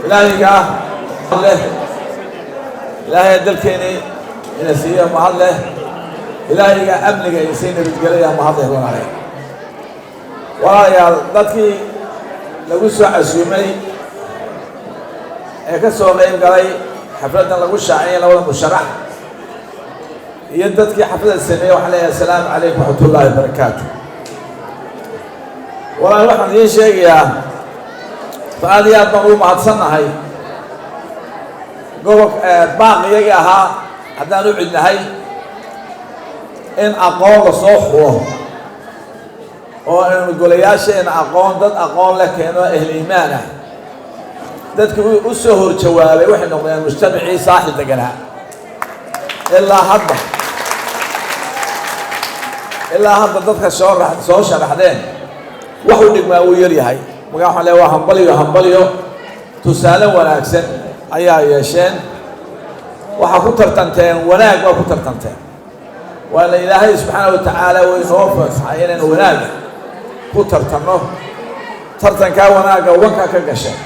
Ilaahaygaa leh, Ilaahay dalkeeni ina siiya mahad leh, Ilaahaygaa amniga ina sii nabadgelaya mahad leh. Walaalayaal, walaalayaal, dadkii lagu soo casuumay ee ka soo qeyb galay xafladdan lagu shaaciyay labada musharax iyo dadkii xafladda sameeyey, waxaan leeyahay asalaamu calaykum waraxmatullaahi wabarakaatu. Walaal, waxaan idiin sheegayaa, aad iyo aad baan ugu mahadsannahay gobol baaq iyagii ahaa haddaan u cidnahay in aqoon lasoo xulo oo aynu golayaasheena aqoon, dad aqoon leh keeno, ahli iimaan ah. Dadkii u soo hor jawaabay waxay noqdeen mujtamacii Saaxil deganaa. Ilaa hadda dadka soo sharaxdeen wax u dhigmaa wuu yar yahay. Markaa waxaan leeya waa hambalyo, hambalyo. Tusaale wanaagsan ayaa yeesheen. Waxaa ku tartanteen wanaag, waa ku tartanteen, waana Ilaahay subxaana wa tacaala way noo fasaxay inaynu wanaagga ku tartanno. Tartankaa wanaagga wankaa ka gasheen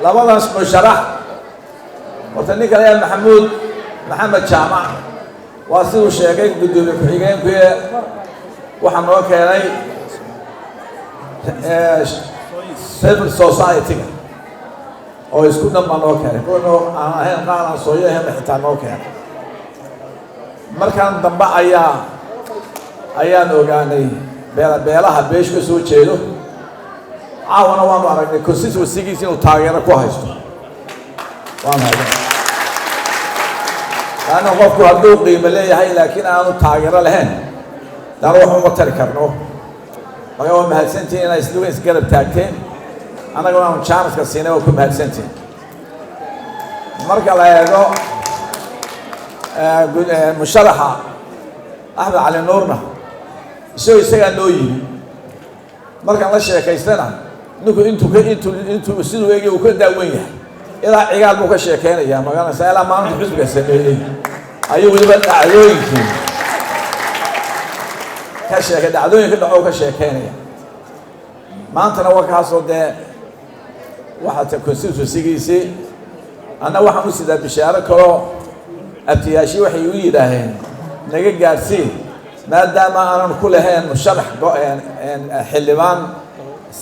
labadaas musharax. Horta ninka layaa Maxamuud Maxamed Jaamac, waa siduu sheegay guddoomiye ku-xigeenkuye, waxaa noo keenay civil society-ga oo isku dhan baa noo keenay, kuwa noo aan ahayn, qaar aan sooyo ahayn xitaa noo keenay. Markan dambe ayaan ogaanay beela beelaha beeshu ka soo jeedo. Caawana waanu aragnay constituency-giisa inuu taageero ku haysto. Waanu haynay laanna qofku hadduu qiimo leeyahay laakiin aanu taageero lahayn, dana wax uma tari karno. Marka waa mahadsantihin inaa isduga isgarab taagteen, annaguna aanu chance-ka siinay, waa ku mahadsantihin. Marka la eego musharaxa Axmed Cali Nuurna, isagaa noo yimi. Markaan la sheekaystana, ninku intuu ka intuu intuu siduu eegay uu ka daawan yahay, ilaa Cigaal buu ka sheekeynayaa, magaranaysaa, ilaa maalinta xisbiga sameeyey ayuu weliba dhacdooyinkii ka sheekay, dhacdooyinka dhaco ka sheekeynaya. Maantana waa kaasoo dee waxaa ta constituency-giisii. Anna waxaan u sidaa bishaaro kaloo abtiyaashii waxay u yidhaaheen naga gaadhsii, maadaama aanan ku lahayn musharax xildhibaan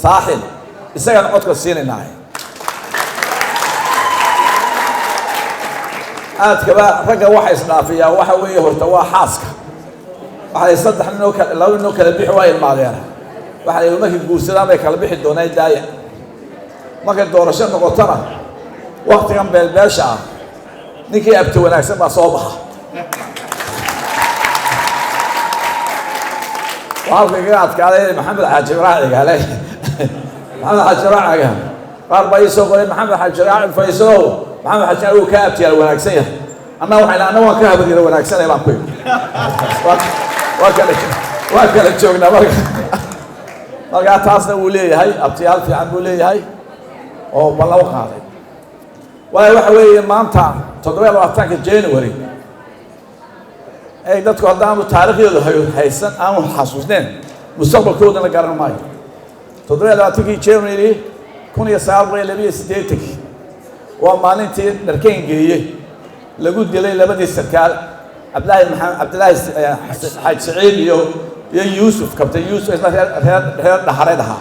Saaxil, isagaan codka siinaynaa. Aadkaba ragga waxa isdhaafiyaa waxa weeye, horta waa xaaska. Waxaa la saddex ninoo kale, laba ninoo kala bixi waa ilmaadeena. Waxaa la yidhi markay guursadaan bay kala bixi doonaan daaya. Markay doorasho noqotona, waktigan beelbeesha ah, ninkii abti wanaagsan baa soo baxa. Waa halka kaga adkaaday Maxamed Xaaji Ibraahim Cigaale. Maxamed Xaaji Ibraahim Cigaale, qaar baa ii soo qoray: "Maxamed Xaaji Ibraahim Faysow, Maxamed Xaaji uu ka abtiyaal wanaagsan yahay." Anna waxay, anna waan ka habaryara wanaagsanay baan ku yidhi. Waa kala joognaa. Markaa taasna wuu leeyahay, abtiyaal fiican buu leeyahay oo ballan u qaaday. Waayo, waxa weeye maanta 27-ka January ay dadku haddaanu taariikhdooda haysan, aanu xasuusneen, mustaqbalkoodana garan maayo. 27-kii January 1982-kii waa maalintii Dharkeen Geeye lagu dilay labadii sarkaal, Cabdillaahi Maxamed, Cabdillaahi Xaaj Saciid iyo Yuusuf, kabtan Yuusuf, isna reer Dhaxareed ahaa,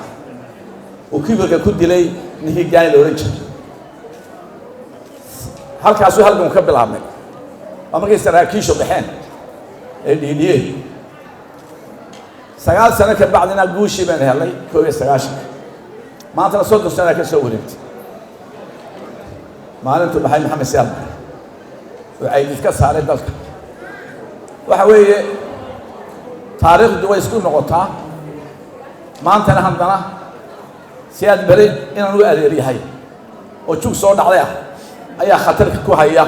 uu kibirka ku dilay ninkii Gaani la odhan jiray. Halkaasuu halgan ka bilaabmay. Waa markay saraakiishu baxeen ee dhiidhiyeen. 9 sano ka bacdina guushii baynu helnay, 91-ka. Maantana 30 sanaa ka soo wareegtay maalintuu baxay Maxamed Siyaad Bare oo caydid ka saaray dalka. Waxa weeye taariikhdu way isku noqotaa. Maantana haddana Siyaad Bere inaan u adeer yahay oo jug soo dhacday ah ayaa khatarka ku haya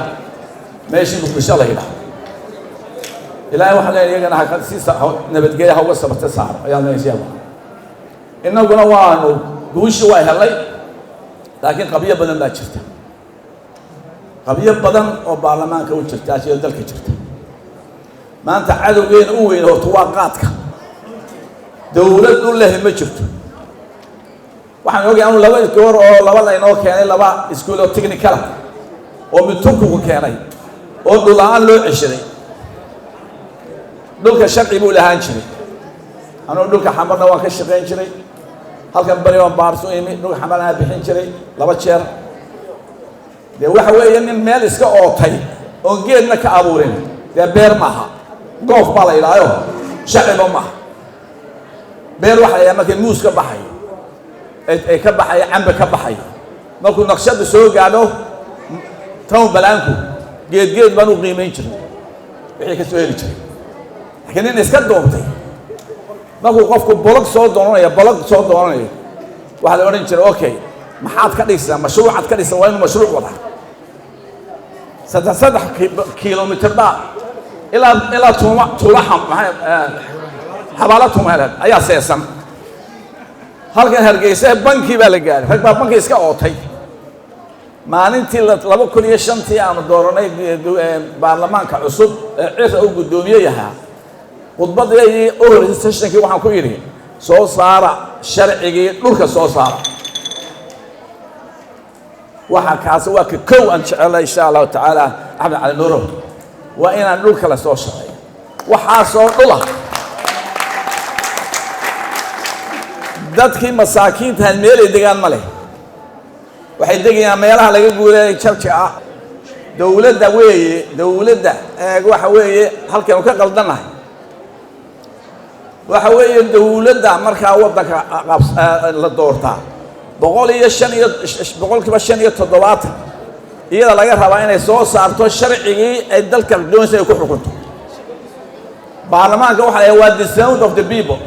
meeshii Muqdisho la yidhaah. Ilaahay waxaan leeyahay iyagana ha si nabadgelya ha uga sabata saaro ayaan leeyahay. Siyaad innaguna waanu guushii waa helay, laakiin qabyo badan baa jirta, qabyo badan oo baarlamaanka u jirta iyo dalka jirta. Maanta cadowgeena u weyn horta waa qaadka. Dowlad u leh ma jirto. Waxaan ogay anu laba goor oo laba laynoo keenay, laba iskuul oo technical ah oo mid Turkigu keenay oo dhul la'aan loo ceshaday. Dhulka sharci buu lahaan jiray. Anugu dhulka Xamarna waan ka shaqayn jiray, halkan beri baan baarso imi, dhulka Xamarna aan bixin jiray laba jeer. Dee waxa weeye, nin meel iska ootay oon geedna ka abuurin, dee beer maaha, goof baa la yidhahyo, sharciba maaha. Beer waxa la yidhaha markay muus ka baxayo, ay ka baxayo, cambe ka baxayo, markuu naqshadda soo gaadho, town plan-ku geed geed baan u qiimayn jiray wixii ka soo heli jiray. Laakiin nin iska doontay, markuu qofku bolog soo doonanayo, bolog soo doonanayo, waxaa la odhan jiray, "Okay, maxaad ka dhigsaa? Mashruucaad ka dhigsan?" Waa inuu mashruuc wadaa. 3 3 kilomitir baa ilaa tuuma tuulaxa, maxay, xabaalo tuumeeleed ayaa seesan. Halkan Hargeysa bankii baa la gaaray, rag baa bankii iska ootay. Maalintii 2005-tii aanu dooranay baarlamaanka cusub ee Cira uu guddoomiye yahaa, khudbadeedii u horreysay session-kii waxaan ku yidhi, "Soo saara sharcigii dhulka, soo saara." Waxa kaasi waa ka kow aan jecelnay, insha Allahu tacaala. Axmed Cali Nuuro, waa inaan dhulka la soo shaqeeyo. Waxaasoo dhula dadkii masaakiintahan meelay degaan ma leh, waxay degayaan meelaha laga guuray jabji ah. Dowladda weeye, dowladda eeg, waxa weeye halkaynu ka qaldannahay waxa weeye, dowladda markaa waddanka la doortaa 105 iyo 75% iyada laga rabaa inay soo saarto sharcigii ay dalka doonaysa ay ku xukunto. Baarlamaanka waxa la waa the sound of the people,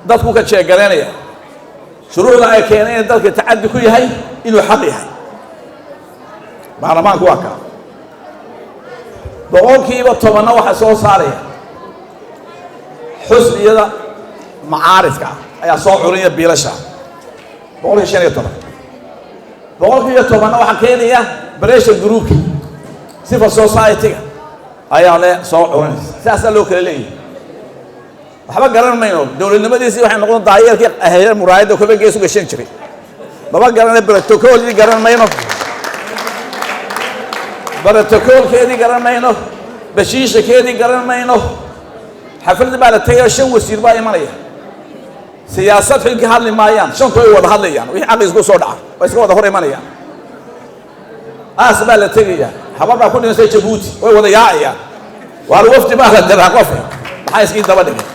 dadku ka jeegaraynaya shuruucda ay keeneen in dalka tacaddi ku yahay, inuu xaq yahay. Baarlamaanku waa kaa. 10%-na waxaa soo saaraya xusbiyada macaaridka ah ayaa soo curinaya biilasha, 115. 10%-na waxaa keenaya pressure group-ka, civil society-ga ayaa le soo curinaysa. Sidaasaa loo kala leeyahay. Waxba garan mayno. Dowladnimadiisii waxay noqon daayeerkii aheer muraayadda koba gees u gashan jiray. Maba garana, protocol-kii garan mayno, protocol-keedii garan mayno, bashiishakeedii garan mayno. Xaflad baa la tegaya, shan wasiir baa imanaya, siyaasad xil ka hadli maayaan, shantu ay wada hadlayaan wixii caqli isku soo dhaca, way iska wada hor imanayaan. Aas baa la tegaya, habar baa ku dhintay Jabuuti, way wada yaacayaan. Waar wafdi baa la diraa, qof maxaa iskii daba dhigay?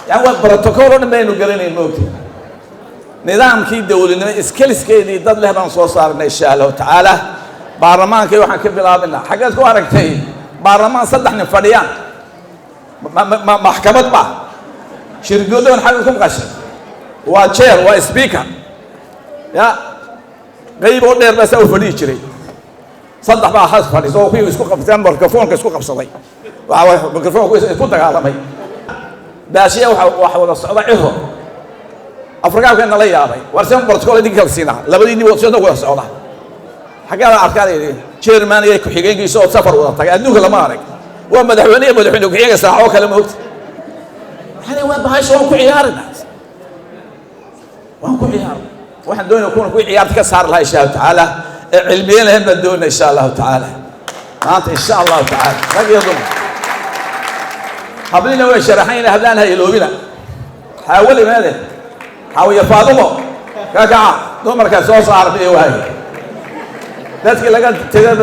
Yani waa protocol oo dhan baynu garanayn, moogta. Nidaamkii dowladnimo iskeliskeedii dad leh baan soo saarnay, insha Allahu tacaala. Baarlamaankii waxaan ka bilaabinaa, xaggeed ku aragtay baarlamaan saddex nin fadhiyaan? Maxkamad ba shirgodoon xagga ku maqashay? Waa chair, waa speaker, ya qayb oo dheer baa saa u fadhihi jiray. Saddex baa has fadhiso oo kuwii isku qabteen microphone-ka isku qabsaday, waxa microphone-ku isku dagaalamay. Baashiya waxa wada socda Ciro, Afrikaanka nala yaabay. War seen protocol idinka kala siinaa? Labadii nin wada wada socda xaggeeda arkaa yidhi, chairman iyo ku-xigeenkiisa oo safar wada tagay adduunka lama arag. Waa madaxweyne iyo madaxweyne ku-xigeenka saaxoo kale, moogta. Yani waa bahasha waan ku ciyaarina, waan ku ciyaarna. Waxaan doonaya kuwan kuwii ciyaarta ka saari lahaa, insha Allahu tacaala, ee cilmiyen lahayn baan doonaya, insha Allahu tacaala. Maanta, insha Allahu tacaala, rag iyo dumar, hablina way sharaxayna, hablaan ha iloobina. Xaawali meede, Xaawiya Faadumo ka kaca, dumarka soo saar biyo waay. Dadkii laga tiro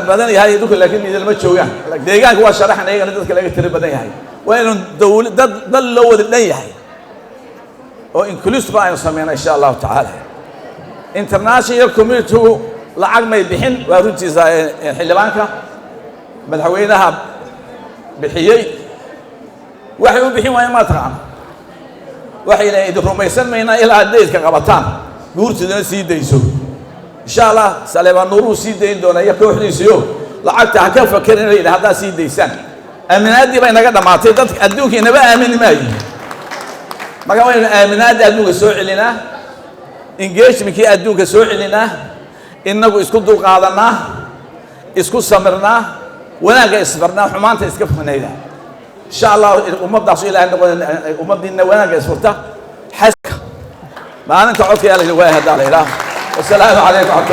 badan yahay dhulka, laakiin midalma joogaan deegaanka, waa sharaxan iyagana. Dadka laga tiro badan yahay waa inuu dawla dad dal loo wada dhan yahay oo inclusive aynu sameyna, insha Allahu tacaala. International community lacag may bixin, waa runtiisa xildhibaanka. Madaxweynaha bixiyey. Waxay u bixin waayeen ma taqaana? Waxay leeyiin, "Idin rumaysan maynaa ilaa daydka qabataan, guurtidana sii dayso." Insha Allah Saleebaan Nuuruu sii dayn doonaa iyo kooxdiisiyo. Lacagta ha ka fakerin, la yidhi haddaad sii daysaan. Aaminaaddii bay naga dhammaatay, dadka adduunka inaba aamini maayo. Marka waynu aaminaadda adduunka soo celinaa, engagement-kii adduunka soo celinaa, innagu isku dulqaadanaa, isku samirnaa, wanaagga isbarnaa, xumaanta iska fognayda, insha Allah. Ummaddaasu Ilahay noqon ummaddiina wanaagga isfurta xaska. Maalinta codka yaa la waaya haddaa la idhaah. Wasalaamu calaykum.